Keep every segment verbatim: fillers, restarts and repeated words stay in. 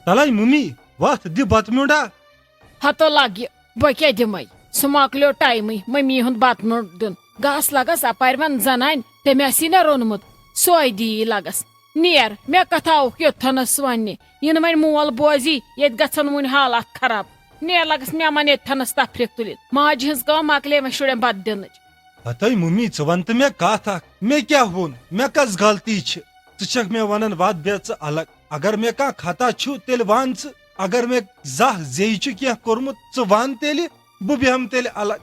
تلے ممی، وتھ دِ بتہٕ میوٚنڈا۔ ہتو لگہِ، بہٕ کیٛاہ دِمے؟ سُہ مۄکلیو ٹایمٕے مٔمی ہُنٛد بتہٕ میوٚنڈ دیُن۔ گس لگس اپارِ ون زنانہِ، تٔمۍ آسی نہ روٚنمُت، سۄے دِیی لگس۔ نیر، مےٚ کتھ آوُکھ یوٚتتھنس وننہِ؟ یِنہٕ وۄنۍ مول بوزی، ییٚتہِ گژھن وُنہِ حالات خراب۔ نیر لگس مےٚ من ییٚتتھنس تفریٖق تُلِتھ۔ ماجہِ ہٕنٛز کٲم مۄکلے وۄنۍ شُرٮ۪ن بتہٕ دِنٕچ۔ ہتے مُمی، ژٕ ون تہٕ مےٚ کتھ اکھ، مےٚ کیٛاہ ووٚن؟ مےٚ کس غلطی چھِ؟ ژٕ چھکھ مےٚ ونان وتھ بیٚہہ ژٕ الگ۔ اگر مےٚ کانٛہہ خطا چھُ، تیٚلہِ ون ژٕ۔ اگر مےٚ زانٛہہ زیٚیہِ چھُ کینٛہہ کوٚرمُت، ژٕ ون تیٚلہِ، بہٕ بیٚہمہٕ تیٚلہِ الگ۔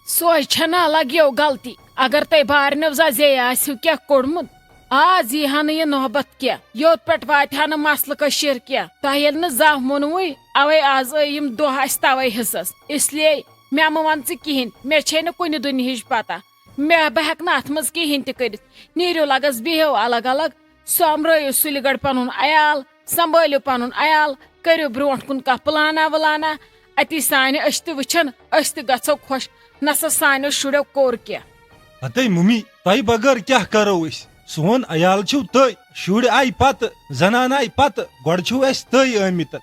سۄے چھنہ الگ یو غلطی۔ اگر تۄہہِ بارنیو زانٛہہ زیٚیہِ آسِو کینٛہہ کوٚڑمُت، آز یی ہا نہٕ یہِ نوبت کینٛہہ، یوٚت پٮ۪ٹھ واتہِ ہا نہٕ مسلہٕ کٔشیٖر کینٛہہ۔ تۄہہِ ییٚلہِ نہٕ زانٛہہ ووٚنوُے، اوے آز ٲے یِم دۄہ اسہِ توے حصس۔ اس لیے مےٚ مہٕ ون ژٕ کِہینۍ، مےٚ چھے نہٕ کُنہِ دُنیہٕچ پتہ۔ مےٚ، بہٕ ہٮ۪کہٕ نہٕ اتھ منٛز کِہینۍ تہِ کٔرِتھ۔ نیٖرِو لگس، بِہِو الگ الگ، سۄمبرٲیِو سُلہِ گڑھ پنُن عیال، سنبھٲلِو پنُن عیال، کٔرِو برونٛٹھ کُن کانٛہہ پلانا ولانا۔ اتی سانہِ أسۍ تہِ وٕچھن، أسۍ تہِ گژھو خۄش۔ نسا سانیو شُرٮ۪و کوٚر کینٛہہ۔ ہتے مُمی، تۄہہِ بغٲر کیٛاہ کرو أسۍ؟ سون عیال چھِو تُہۍ، شُرۍ آیہِ پتہٕ، زنان آیہِ پتہٕ، گۄڈٕ چھِو اَسہِ تُہۍ ٲمٕتۍ۔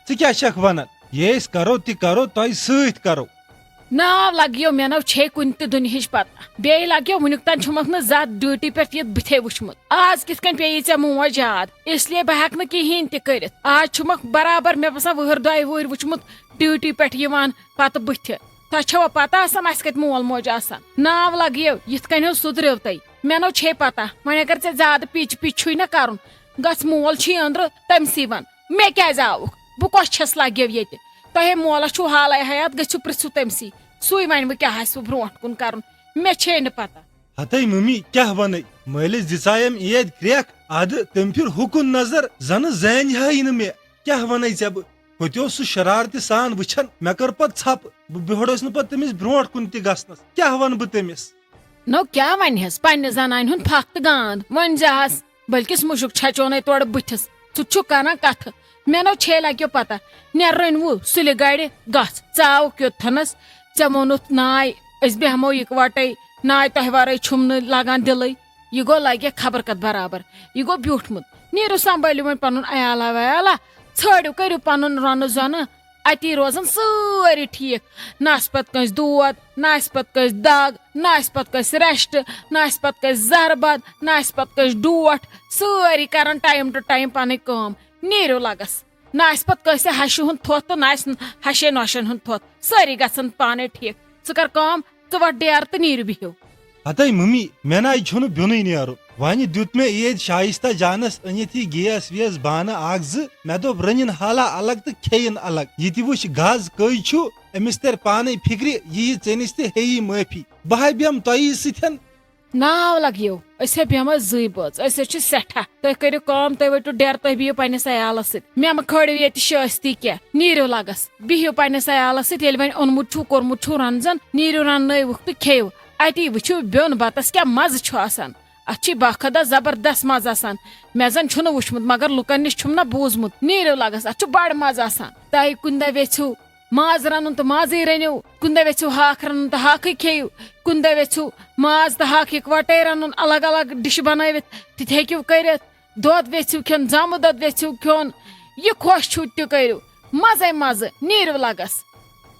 ژٕ کیٛاہ چھکھ ونان؟ یہِ أسۍ کرو تہِ کرو، تۄہہِ سۭتۍ کرو۔ ناو لگیو مےٚ نو چھے کُنہِ تہِ دُنیہٕچ پتہ۔ بیٚیہِ لگیو وُنیُک تام چھُمکھ نہٕ زیادٕ ڈیوٹی پٮ۪ٹھ یِتھ بٕتھے وٕچھمُت۔ آز کِتھ کٔنۍ پیٚیی ژےٚ موج یاد؟ اس لیے بہٕ ہٮ۪کہٕ نہٕ کِہینۍ تہِ کٔرِتھ۔ آز چھُمکھ برابر مےٚ باسان وٕہٕر دۄیہِ وٕہٕرۍ وٕچھمُت ڈیوٹی پٮ۪ٹھ یِوان پتہٕ بٕتھِ۔ تۄہہِ چھوا پتہ آسان اسہِ کتہِ مول موج آسان؟ ناو لگیو، یِتھ کٔنۍ ہو سُدریو تۄہہِ۔ مےٚ نو چھے پتہ، وۄنۍ اگر ژےٚ زیادٕ پِچ پِچ چھُے نہ کرُن، گژھ مول چھُے أنٛدرٕ، تٔمسٕے ون۔ مےٚ کیٛازِ آوُکھ؟ بہٕ کۄس چھَس لگیو ییٚتہِ؟ تۄہے مولس چھُو حالے حیات، گٔژھِو پرژھِو تٔمسٕے، سُے ونہِ وۄنۍ کیٛاہ آسہِ وۄنۍ برونٛٹھ کُن کرُن۔ مےٚ چھے نہٕ پتہ۔ ہتے مُمی، کیٛاہ ونے؟ مٲلِس دِژایم عید کرٛیکھ، ادٕ تٔمۍ پھِر ہُکُن نظر، زنہٕ زانہِ ہاے نہٕ مےٚ۔ کیٛاہ ونے ژےٚ بہٕ؟ ہوٚتہِ اوس سُہ شرارتہِ سان وٕچھان، مےٚ کٔر پتہٕ ژھپہٕ۔ بہٕ بیوٚہڑوس نہٕ پتہٕ تٔمِس برونٛٹھ کُن تہِ گژھنس۔ کیٛاہ ونہٕ بہٕ تٔمِس؟ نو کیٛاہ ونہِ ہس؟ پننہِ زنانہِ ہُنٛد پھکھ تہٕ گانٛد۔ وۄنۍ زِ ہس۔ بلکس مُشُک چھچونے تورٕ بٕتھِس۔ ژٕ چھُکھ کران کتھٕ۔ مےٚ نو چھے لگیو پتہ۔ نیر رٔنۍ وُ سُلہِ گڑِ۔ گژھ، ژٕ آوُکھ یوٚتتھنس۔ ژےٚ ووٚنُتھ ناے، أسۍ بیٚہمو یکوٹے۔ ناے تۄہہِ ورٲے چھُم نہٕ لگان دِلٕے۔ یہِ گوٚو لگہِ خبر کتھ برابر۔ یہِ گوٚو بیوٗٹھمُت۔ نیٖرِو سنبھٲلِو وۄنۍ پنُن عیالا ویالا۔ ژھٲرِو، کٔرِو پنُن رۄنہٕ زۄنہٕ۔ اتی روزن سٲری ٹھیٖک۔ نہ آسہِ پتہٕ کٲنٛسہِ دود، نہ آسہِ پتہٕ کٲنٛسہِ دگ، نہ آسہِ پتہٕ کٲنٛسہِ ریشٹ، نہ آسہِ پتہٕ کٲنٛسہِ زہر بد، نہ آسہِ پتہٕ کٲنٛسہِ ڈوٹھ۔ سٲری کرن time to time پنٕنۍ کٲم۔ نیٖرِو لگس۔ نہ آسہِ پتہٕ کٲنٛسہِ ہشہِ ہُنٛد تھوٚتھ تہٕ نہ آسہِ ہشے نۄشن ہُنٛد تھوٚتھ۔ سٲری گژھن پانے ٹھیٖک۔ ژٕ کر کٲم، ژٕ وۄتھ ڈیرٕ تہٕ نیٖرِو بِہِو۔ ہتے مُمی، مےٚ ناے چھُنہٕ بیوٚنُے نیرُن۔ وۄنۍ دیُت مےٚ عید شایستہ جانس أنِتھ یہِ گیس ویس بانہٕ اکھ زٕ۔ مےٚ دوٚپ، رٔنِن حالا الگ تہٕ کھیٚیِن الگ۔ یہِ تہِ وٕچھ گز کٔہۍ چھُ، أمِس ترِ پانے فِکرِ، یہِ یی ژےٚ نِش تہٕ ہیٚیی معٲفی۔ بہٕ ہا بیٚہمہٕ تۄہی سۭتۍ۔ ناو لگیو، أسۍ ہے بیٚہمو زٕے بٲژ، أسۍ ہے چھِ سٮ۪ٹھاہ۔ تُہۍ کٔرِو کٲم، تُہۍ ؤٹِو ڈیرٕ، تُہۍ بِہِو پننِس عیالس سۭتۍ۔ مےٚ مہ کھٲڑِو ییٚتہِ شٲستی کینٛہہ، نیٖرِو لگس۔ بِہِو پننِس عیالس سۭتۍ، ییٚلہِ وۄنۍ اوٚنمُت چھُو، کوٚرمُت چھُو رنزن، نیٖرِو رننٲوِکھ تہٕ کھیٚیِو۔ اتی وٕچھِو بیوٚن بتس کیٛاہ مزٕ چھُ آسان۔ اتھ چھِ باخدا زبردست مزٕ آسان۔ مےٚ زن چھُنہٕ وُچھمُت، مگر لُکن نِش چھُم نہ بوٗزمُت۔ نیٖرِو لگس، اتھ چھُ بڑٕ مزٕ آسان۔ تۄہہِ کُنہِ دۄہ ویژھِو ماز رنُن تہٕ مازٕے رٔنِو، کُنہِ دۄہ ویژھِو ہاکھ رنُن تہٕ ہاکھٕے کھیٚیِو، کُنہِ دۄہ ویژھِو ماز تہٕ ہاکھ یِکوٹے رنُن، الگ الگ ڈِش بنٲوِتھ، تہِ تہِ ہیٚکِو کٔرِتھ۔ دۄد ویژھِو کھیوٚن، زامہٕ دۄد ویژھِو کھیوٚن، یہِ خۄش چھُو تہِ کٔرِو۔ مزے مزٕ، نیٖرِو لگس۔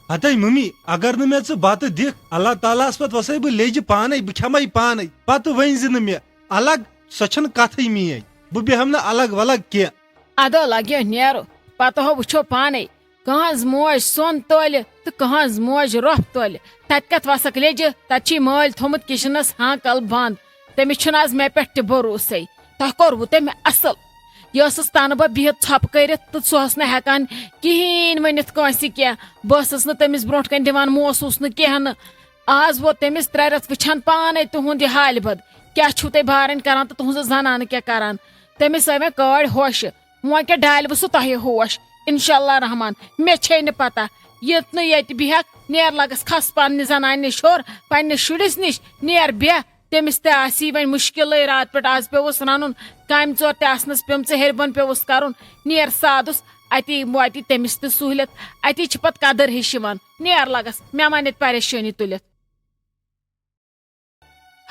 ہتے مُمی، اگر نہٕ مےٚ ژٕ بتہٕ دِکھ، اللہ تعالیٰ ہس پتہٕ وسے بہٕ لیجہِ پانے، بہٕ کھٮ۪مے پانے۔ پتہٕ ؤنۍ زِ نہٕ مےٚ الگ، سۄ چھنہٕ کتھٕے میٲنۍ۔ بہٕ بیہمہٕ نہٕ الگ ولگ کینٛہہ۔ ادٕ لگہِ نیرو، پتہٕ ہو وٕچھو پانے۔ کہنٛز موج سۄن تولہِ تہٕ کہنٛز موج رۄپھ تولہِ۔ تتہِ کتھ وسکھ لیجہِ، تتہِ چھُے مٲلۍ تھوٚمُت کچنس ہانکل بند۔ تٔمِس چھُنہٕ از مےٚ پٮ۪ٹھ تہِ بھروسے۔ تۄہہِ کوٚروٕ تٔمۍ اصل۔ یہِ ٲسٕس تنہٕ بہٕ بِہِتھ ژھۄپہٕ کٔرِتھ تہٕ سُہ اوس نہٕ ہٮ۪کان کِہیٖنۍ ؤنِتھ کٲنٛسہِ کینٛہہ۔ بہٕ ٲسٕس نہٕ تٔمِس برونٛٹھ کنہِ دِوان، موس اوس نہٕ کینٛہہ نہٕ۔ آز ووت تٔمِس ترٛےٚ رٮ۪تھ وٕچھان پانے تُہُنٛد یہِ حالہِ بد۔ کیٛاہ چھِو تُہۍ بارٕنۍ کران تہٕ تُہٕنٛزٕ زنانہٕ کیٛاہ کران؟ تٔمِس آے وۄنۍ کٲڑۍ ہوشہِ۔ وۄنۍ کیٛاہ ڈالہِ وٕ سُہ تۄہہِ ہوش؟ انشاءاللہ رحمان، مےٚ چھے نہٕ پتہ۔ ییٚتہِ نہٕ ییٚتہِ بیٚہکھ، نیر لگس کھس پننہِ زنانہِ نِش ہیوٚر، پننِس شُرِس نِش، نیر بیٚہہ۔ تٔمِس تہِ آسی وۄنۍ مُشکِلٕے، راتہٕ پٮ۪ٹھ آز پیوٚوُس رنُن، کامہِ ژور تہِ آسنس پیوٚمژٕ، ہیٚرِ بۄن پیوٚوُس کرُن۔ نیر سادُس، اتی واتہِ تٔمِس تہِ سہوٗلیت، اتی چھِ پتہٕ قدر ہِش یِوان۔ نیر لگس، مےٚ ما نِتھ پریشٲنی تُلِتھ۔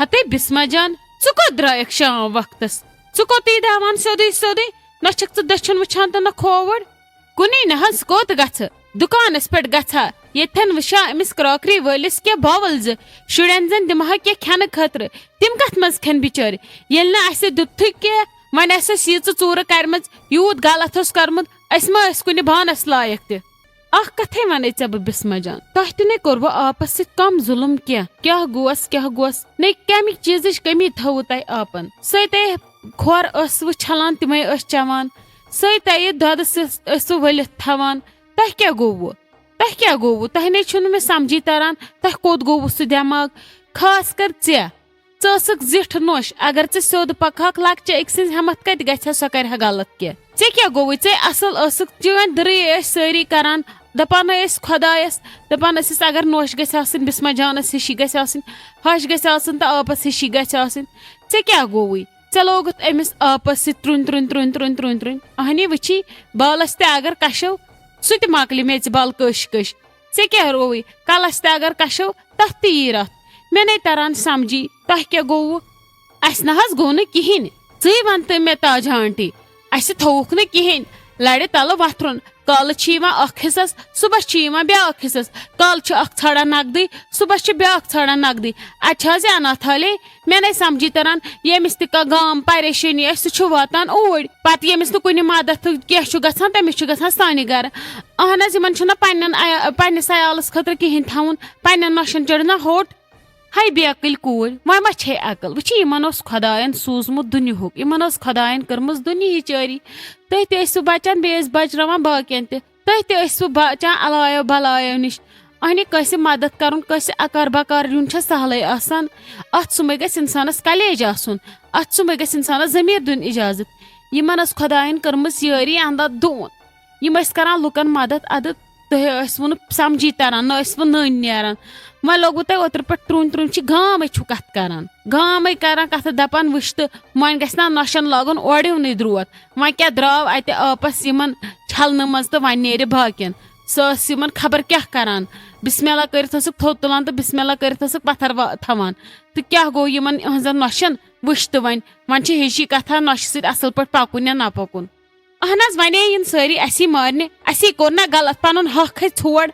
ہتے بسمہ جان، ژٕ کوٚت درٛایکھ شام وقتس؟ ژٕ کوٚت یی داوان سیوٚدُے سیوٚدُے؟ نہ چھکھ ژٕ دٔچھُن وٕچھان تہٕ نہ کھووُر۔ کُنی نہ حظ، کوٚت گژھٕ؟ دُکانس پٮ۪ٹھ گژھٕ ہا، ییٚتٮ۪ن وٕچھِ ہا أمِس کراکری وٲلِس کینٛہہ باول زٕ، شُرٮ۪ن زن دِمہٕ ہا کینٛہہ کھٮ۪نہٕ خٲطرٕ۔ تِم کتھ منٛز کھٮ۪ن بِچٲرۍ، ییٚلہِ نہٕ اسہِ دیُتتھٕے کینٛہہ؟ وۄنۍ اسہِ ٲس ییٖژٕ ژوٗرٕ کرِمٕژ، یوٗت غلط اوس کرمُت، أسۍ ما ٲسۍ کُنہِ بانس لایق تہِ؟ اکھ کتھے ونے ژےٚ بہٕ بسمہ جان، تۄہہِ تہِ نے کوٚروٕ آپس سۭتۍ کم ظلم کینٛہہ۔ کیٛاہ گوس، کیٛاہ گوس؟ نے کمہِ چیٖزٕچ کمی تھٲووٕ تۄہہِ آپن؟ سۄے تۄہہِ کھۄر ٲسوٕ چھلان، تِمے ٲسۍ چٮ۪وان۔ سۄے تۄہہِ دۄدٕ سۭتۍ ٲسوٕ ؤلِتھ تھاوان۔ تۄہہِ کیٛاہ گوٚوٕ؟ تۄہہِ کیٛاہ گوٚوٕ؟ تۄہہِ نے چھُنہٕ مےٚ سمجھی تران، تۄہہِ کوٚت گوٚوٕ سُہ دٮ۪ماغ؟ خاص کر ژےٚ۔ ژٕ ٲسٕکھ زِٹھ نوٚش، اگر ژٕ سیوٚد پکہٕ ہاکھ، لۄکچہِ أکۍ سٕنٛز ہٮ۪متھ کتہِ گژھِ ہا، سۄ کرِ ہا غلط کینٛہہ؟ ژےٚ کیٛاہ گوٚوُے؟ ژےٚ اصل ٲسٕکھ، چٲنۍ دٕرٕے ٲسۍ سٲری کران، دپان ٲسۍ خۄدایس، دپان ٲسِس، اگر نوٚش گژھِ آسٕنۍ، بسمہ جانس ہِشی گژھِ آسٕنۍ، ہش گژھِ آسٕنۍ تہٕ آپس ہِشی گژھِ آسٕنۍ۔ ژےٚ کیٛاہ گوٚوُے؟ ژےٚ لوگُتھ أمِس آپس سۭتۍ ترُنۍ ترُنۍ ترُنۍ ترُنۍ ترُنۍ ترُنۍ۔ اہنی وٕچھی، بالس تہِ اگر کشو، سُہ تہِ مۄکلہِ میٚژِ بل کٔش کٔش۔ ژےٚ کیٛاہ رووُے؟ کلس تہِ اگر کشو، تتھ تہِ یی رتھ۔ مےٚ نے تران سمجھی، تۄہہِ کیٛاہ گوٚوُ؟ اسہِ نہ حظ گوٚو نہٕ کِہینۍ۔ ژٕے ون تہٕ مےٚ، تاج آنٹی، اسہِ تھووُکھ نہٕ کِہینۍ۔ لرِ تلہٕ وتھرُن، کالہٕ چھِ یِوان اکھ حصس، صبحس چھِ یِوان بیاکھ حصس۔ کالہٕ چھِ اکھ ژھانڈان نقدٕے، صبحس چھِ بیاکھ ژھانڈان نقدٕے۔ اتہِ چھِ حظ یہِ اناتھالے؟ مےٚ نے سمجھی تران، ییٚمِس تہِ کانٛہہ غم پریشٲنی آسہِ، سُہ چھُ واتان اوٗرۍ۔ پتہٕ ییٚمِس نہٕ کُنہِ مدد تہٕ کینٛہہ چھُ گژھان، تٔمِس چھُ گژھان سانہِ گرٕ۔ اہن حظ، یِمن چھُنہ پننٮ۪ن عیا-، پننِس عیالس خٲطرٕ کِہینۍ تھاوُن، پننٮ۪ن نۄشن چڑھِ نہ ہوٚٹ۔ ہے بے عقل کوٗر، وۄنۍ ما چھے عقل؟ وٕچھی، یِمن اوس خۄداین سوٗزمُت دُنیہُک، یِمن ٲس خۄداین کٔرمٕژ دُنیہٕچ یٲری۔ تُہۍ تہِ ٲسِو بچان، بیٚیہِ ٲسۍ بچراوان باقین تہِ۔ تُہۍ تہِ ٲسِو بچان علایو بلایو نِش۔ اہنہِ کٲنٛسہِ مدد کرُن، کٲنٛسہِ اکار بکار دیُن چھا سہلٕے آسان؟ اتھ سُمبے گژھِ انسانس کلیج آسُن، اتھ سُمبے گژھِ انسانس ضمیر دیُن اجازت۔ یِمن ٲس خۄداین کٔرمٕژ یٲری اندر دون۔ یِم ٲسۍ کران لُکن مدد ادٕ، تۄہہِ ٲسوٕ نہٕ سمجھی تران، نہ ٲسوٕ نٔنۍ نیران۔ وۄنۍ لوگوٕ تۄہہِ اوترٕ پٮ۪ٹھ ترُنۍ ترُنۍ چھِ گامے چھُ کتھ کران، گامے کران کتھ، دپان وٕچھ تہٕ وۄنۍ گژھِ نا نۄشن لاگُن اورٕ یِونٕے دروت۔ وۄنۍ کیٛاہ درٛاو اَتہِ آپس یِمن چھلنہٕ منٛز تہٕ وۄنۍ نیرِ باقین؟ سۄ ٲس یِمن خبر کیٛاہ کران، بسم اللہ کٔرِتھ ٲسٕکھ تھوٚد تُلان تہٕ بسم اللہ کٔرِتھ ٲسٕکھ پتھر وا-، تھاوان۔ تہٕ کیٛاہ گوٚو یِمن یِہنٛزن نۄشن؟ وٕچھ تہٕ وۄنۍ، وۄنۍ چھِ ہِشی کتھا نۄشہِ سۭتۍ اصل پٲٹھۍ پکُن یا نہ پکُن۔ اہن حظ، ونے یِن سٲری اسی مارنہِ، اسی کوٚر نہ غلط، پنُن حق ہے ژھوڑ۔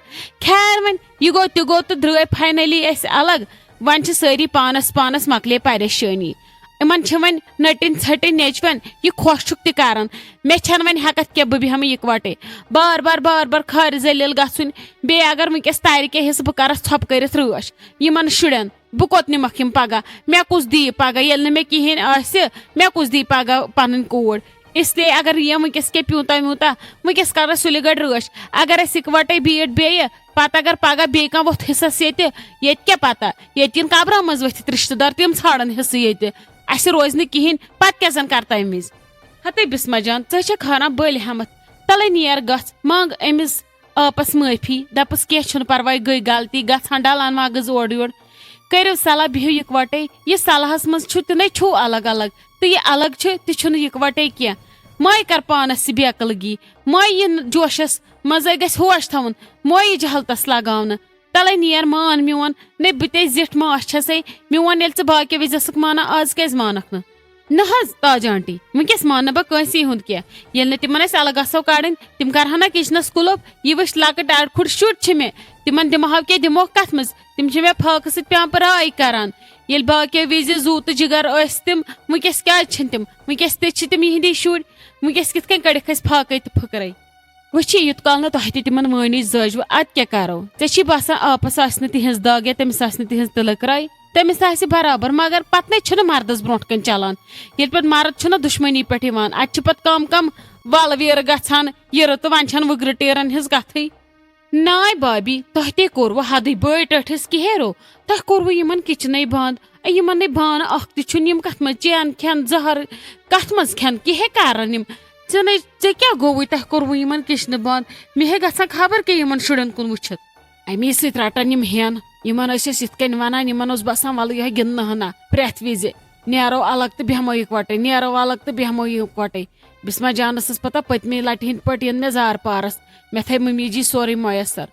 خیر وۄنۍ، یہِ گوٚو تہِ گوٚو تہٕ درٛٲے finally أسۍ الگ۔ وۄنۍ چھِ سٲری پانس پانس مۄکلے پریشٲنی۔ یِمن چھِ وۄنۍ نٔٹِنۍ ژھٔٹِنۍ نیٚچوٮ۪ن، یہِ خۄش چھُکھ تہِ کران۔ مےٚ چھَنہٕ وۄنۍ ہٮ۪کتھ کینٛہہ، بہٕ بیٚہمہٕ یِکوَٹَے۔ بار بار بار بار خارِ ذلیل گژھُن۔ بیٚیہِ اگر وٕنکیٚس تارِ کیٛاہ حصہٕ، بہٕ کرس ژھۄپہٕ کٔرِتھ رٲچھ یِمن شُرٮ۪ن۔ بہٕ کوٚت نِمکھ یِم پگاہ؟ مےٚ کُس دِیہِ پگاہ؟ ییٚلہِ نہٕ مےٚ کِہیٖنۍ آسہِ، مےٚ کُس دِیہِ پگاہ پنٕنۍ کوٗر؟ اس لیے اگر یِم وٕنکیٚس کینٛہہ پیوٗنٛتاہ ویوٗنٛتاہ، وٕنکیٚس کرو سُلہِ گڑھ رٲچھ۔ اگر أسۍ اِکوَٹَے بیٖٹھ بیٚیہِ، پتہٕ اگر پگاہ بیٚیہِ کانٛہہ ووٚتھ حصس ییٚتہِ، ییٚتہِ کیٛاہ پتہ؟ ییٚتہِ یِن قبرن منٛز ؤتھِتھ رِشتہٕ دار، تِم ژھانڈن حصہٕ ییٚتہِ۔ اسہِ روزِ نہٕ کِہیٖنۍ، پتہٕ کیٛاہ زن کر تمہِ وِزِ؟ ہتے بسمہ جان، ژٕ چھکھ ہاران بٔلۍ ہٮ۪متھ۔ تلے نیر گژھ، منٛگ أمِس آپس معٲفی، دپس کینٛہہ چھُنہٕ پرواے، گٔے غلطی، گژھان ڈلان مغز اورٕ یورٕ۔ کٔرِو صلاح، بِہِو یِکوَٹَے۔ یہِ صلاحس منٛز چھُ تہِ نے چھُو الگ الگ، تہٕ یہِ الگ چھُ تہِ چھُنہٕ یِکوَٹَے کینٛہہ۔ مَے کر پانس سۭتۍ بے عقلگی، مَے یہِ جوشس منٛزے گژھِ ہوش تھاوُن، مَے یہِ جہالتس لگاونہٕ۔ تلے نیر مان میون، نے بہٕ تے زِٹھ ماس چھسے، میون ییٚلہِ ژٕ باقیو وِزِ ٲسٕکھ مانان، آز کیٛازِ مانکھ نہٕ؟ نہ حظ تاج آنٹی، وٕنکیٚس مانہٕ نہٕ بہٕ کٲنٛسی ہُنٛد کینٛہہ۔ ییٚلہِ نہٕ تِمن اَسہِ الگ آسو کڑٕنۍ، تِم کرہن نا کچنس کُلُف۔ یہِ وٕچھ لۄکٕٹۍ اَڑ کھُڑ شُرۍ چھِ مےٚ، تِمن دِمہٕ ہاو کیٛاہ دِموکھ کتھ منٛز؟ تِم چھِ مےٚ فاقہٕ سۭتۍ پیمپراے کران۔ ییٚلہِ باقیو وِزِ زُو تہٕ جگر ٲسۍ تِم، وٕنکیٚس کیٛازِ چھِنہٕ تِم؟ وٕنکیٚس تہِ چھِ تِم یِہِنٛدی شُرۍ۔ وٕنکیٚس کِتھ کٔنۍ کٔڑِکھ أسۍ فاقے تہٕ پھٕکرے؟ وٕچھی، یُت کال نہٕ تۄہہِ تہِ تِمن وٲنِج زٲجوٕ، ادٕ کیٛاہ کرو؟ ژےٚ چھی باسان آپس آسہِ نہٕ تِہنٛز دگ یا تٔمِس آسہِ نہٕ تِہنٛز تِلہٕ کراے؟ تٔمِس آسہِ برابر، مگر پتہٕ نے چھُنہٕ مردس برونٛٹھ کنہِ چلان۔ ییٚلہِ پتہٕ مرد چھُنہ دُشمنی پٮ۪ٹھ یِوان، اتہِ چھِ پتہٕ کم کم ولہٕ ویرٕ گژھان یِرٕ تہٕ وۄنۍ چھنہٕ وٕگرٕ ٹیرن ہٕنٛز کتھٕے۔ ناے بابی، تۄہہِ تے کوٚروٕ حدٕے، بٲے ٹٲٹھِس کِہیرو۔ تۄہہِ کوٚروٕ یِمن کچنٕے بنٛد؟ اے، یِمن نے بانہٕ اکھ تہِ چھُنہٕ، یِم کتھ منٛز چین کھٮ۪ن، زہر کتھ منٛز کھٮ۪ن، کِہے کرن یِم؟ ژےٚ نے، ژےٚ کیٛاہ گوٚوُے؟ تۄہہِ کوٚروٕ یِمن کچنہٕ بنٛد؟ مےٚ ہے گژھان خبر کیٛاہ یِمن شُرٮ۪ن کُن وٕچھِتھ۔ امی سۭتۍ رٹان یِم ہٮ۪ن۔ یِمن ٲسۍ أسۍ یِتھ کٔنۍ ونان، یِمن اوس باسان، ولہٕ یِہوٚے گِنٛدنہٕ ہنا پرٛٮ۪تھ وِزِ۔ نیرو الگ تہٕ بیٚہمو یِکوٹے، نیرو الگ تہٕ بیٚہمو یِکوٹے۔ بسمہ جانس ٲس پتہ، پٔتمہِ لٹہِ ہٕنٛدۍ پٲٹھۍ یِن مےٚ زار پارس۔ مےٚ تھٲے مٔمی جی سورُے میسر۔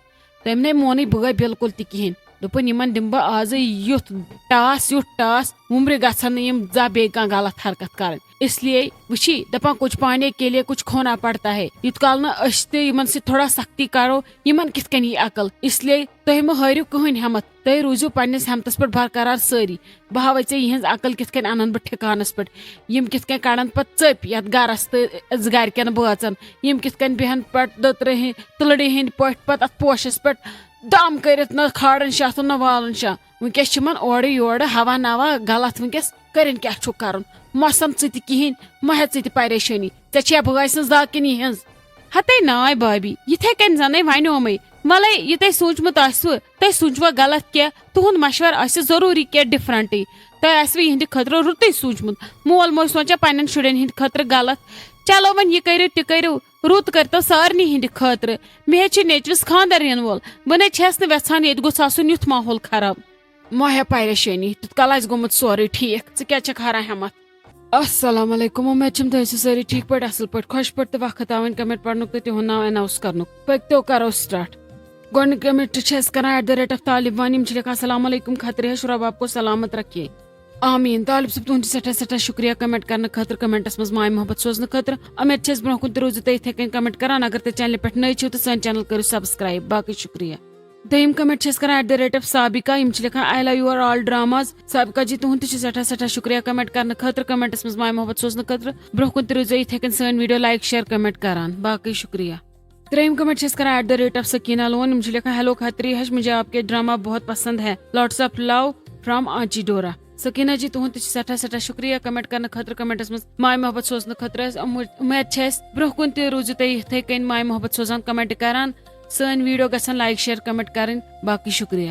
تٔمۍ نے مونٕے بہٕ بہٕ بہٕ بِلکُل تہِ کِہیٖنۍ۔ دوٚپُن، یِمن دِمہٕ بہٕ آزٕے یُتھ ٹاس، یُتھ ٹاس، وُمرِ گژھن نہٕ یِم زانٛہہ بیٚیہِ کانٛہہ غلط حرکت کرٕنۍ۔ اس لیے وٕچھی، دپان، کچھ پانے کے لیے کچھ کھونا پڑتا ہے۔ یوٗت کال نہٕ أسۍ تہِ یِمن سۭتۍ تھوڑا سختی کرو، یِمن کِتھ کٔنۍ یی عقل؟ اس لیے تُہۍ مہٕ ہٲرِو کٕہٕنۍ ہمت، تُہۍ روٗزِو پننِس ہمتس پٮ۪ٹھ برقرار سٲری۔ بہٕ ہاوے ژےٚ یِہنٛز عقل کِتھ کٔنۍ انن بہٕ ٹھِکانس پٮ۪ٹھ۔ یِم کِتھ کٔنۍ کڑن پتہٕ ژٔپۍ یتھ گرس تہٕ گرِکٮ۪ن بٲژن۔ یِم کِتھ کٔنۍ بیہن پتہٕ دٔترِ ہٕنٛدۍ، تُلرِ ہٕنٛدۍ پٲٹھۍ پتہٕ اتھ پوشس پٮ۪ٹھ دم کٔرِتھ، نہ کھالان شاہ تہٕ نہ والان شاہ۔ وٕنکیٚس چھِ یِمن اورٕ یورٕ ہوا نوا غلط۔ وٕنکیٚس کٔرِنۍ کیٛاہ چھُکھ کرُن؟ مۄسم ژٕ تہِ کِہیٖنۍ، مہ ہےٚ ژٕ تہِ پریشٲنی۔ ژےٚ چھےٚ بٲے سٕنٛز دگ کِنہٕ یِہٕنٛز؟ ہتے ناے بابی، یِتھے کٔنۍ زنے ونیومے۔ ولے، یہِ تۄہہِ سوٗنچمُت آسوٕ، تۄہہِ سوٗنچوا غلط کینٛہہ، تُہُنٛد مشورٕ آسہِ ضروٗری کینٛہہ ڈفرنٹٕے۔ تۄہہِ آسوٕ یِہنٛدِ خٲطرٕ رُتُے سوٗنچمُت۔ مول موج سونچان پننٮ۪ن شُرٮ۪ن ہٕنٛدِ خٲطرٕ غلط۔ چلو وۄنۍ یہِ کٔرِو تہِ کٔرِو، رُت کٔرۍتو سارنٕے ہٕنٛدِ خٲطرٕ۔ مےٚ ہے چھِ نیٚچوِس خانٛدر یِنہٕ وول۔ بہٕ نَے چھَس نہٕ وٮ۪ژھان ییٚتہِ گوٚژھ آسُن یُتھ ماحول خراب۔ مہ ہےٚ پریشٲنی، تیُتھ کال آسہِ گوٚمُت سورُے ٹھیٖک۔ ژٕ کیٛازِ چھَکھ ہاران ہٮ۪متھ؟ السلام علیکم، اُمید چھم تُہۍ ٲسِو سٲری ٹھیٖک پٲٹھۍ، اَصٕل پٲٹھۍ، خۄش پٲٹھۍ تہٕ وقت تھاوٕنۍ۔ کمنٹ پرنُک تہٕ تِہُنٛد ناو اناؤنس کرنُک۔ پٔکۍتو کرو سٹارٹ۔ گۄڈٕنیُک کمنٹ چھِ أسۍ کران ایٹ د ریٹ آف طالب وانی۔ یِم چھِ لیکھان، السلام علیکم، خطرے ہے شُرا باپ کو سلامت رکھے۔ آمین۔ طالب صٲب، تُہُنٛد چھُ سٮ۪ٹھاہ سٮ۪ٹھاہ شُکریہ کمنٹ کرنہٕ خٲطرٕ، کمنٹس منٛز ماے محبت سوزنہٕ خٲطرٕ۔ اُمید چھِ أسۍ برونٛہہ کُن تہِ روٗزِو تُہۍ یِتھے کٔنۍ کمنٹ کران۔ اگر تُہۍ چینلہِ پٮ۪ٹھ نٔے چھِو تہٕ سٲنۍ چینل کٔرِو سبسکرایب۔ باقٕے شُکریہ۔ دوٚیِم کمنٹ چھِ أسۍ کران ایٹ د ریٹ آف سابقہ۔ یِم چھِ لیکھان، I love your all dramas۔ سابقہ جی، تُہُنٛد تہِ چھُ سٮ۪ٹھاہ سٮ۪ٹھاہ شُکریہ کمنٹ کرنہٕ خٲطرٕ، کمنٹس منٛز ماے محبت سوزنہٕ خٲطرٕ۔ برونٛہہ کُن تہِ روٗزِو یِتھے کٔنۍ سٲنۍ ویڈیو لایک، شیئر، کمنٹ کران۔ باقٕے شُکریہ۔ ترٛیٚیِم کمنٹ چھِ أسۍ کران at the rate of Sakina Lone. یِم چھِ لیکھان، ہیلو خطری ہش، مجھے آپ کے ڈرامہ بہت پسند ہے، lots of love from آنچی ڈورا۔ سکینہ جی، تُہُنٛد تہِ چھُ سٮ۪ٹھاہ سٮ۪ٹھاہ شُکریہ کمنٹ کرنہٕ خٲطرٕ، کمنٹس منٛز ماے محبت سوزنہٕ خٲطرٕ۔ اَسہِ اُمید، اُمید چھِ اَسہِ برونٛہہ کُن تہِ روٗزِو تُہۍ یِتھے کٔنۍ ماے محبت سوزان، کمنٹ کران۔ سٲنۍ ویڈیو گژھن لایک، شیئر، کمنٹ کرٕنۍ۔ باقٕے شُکریہ۔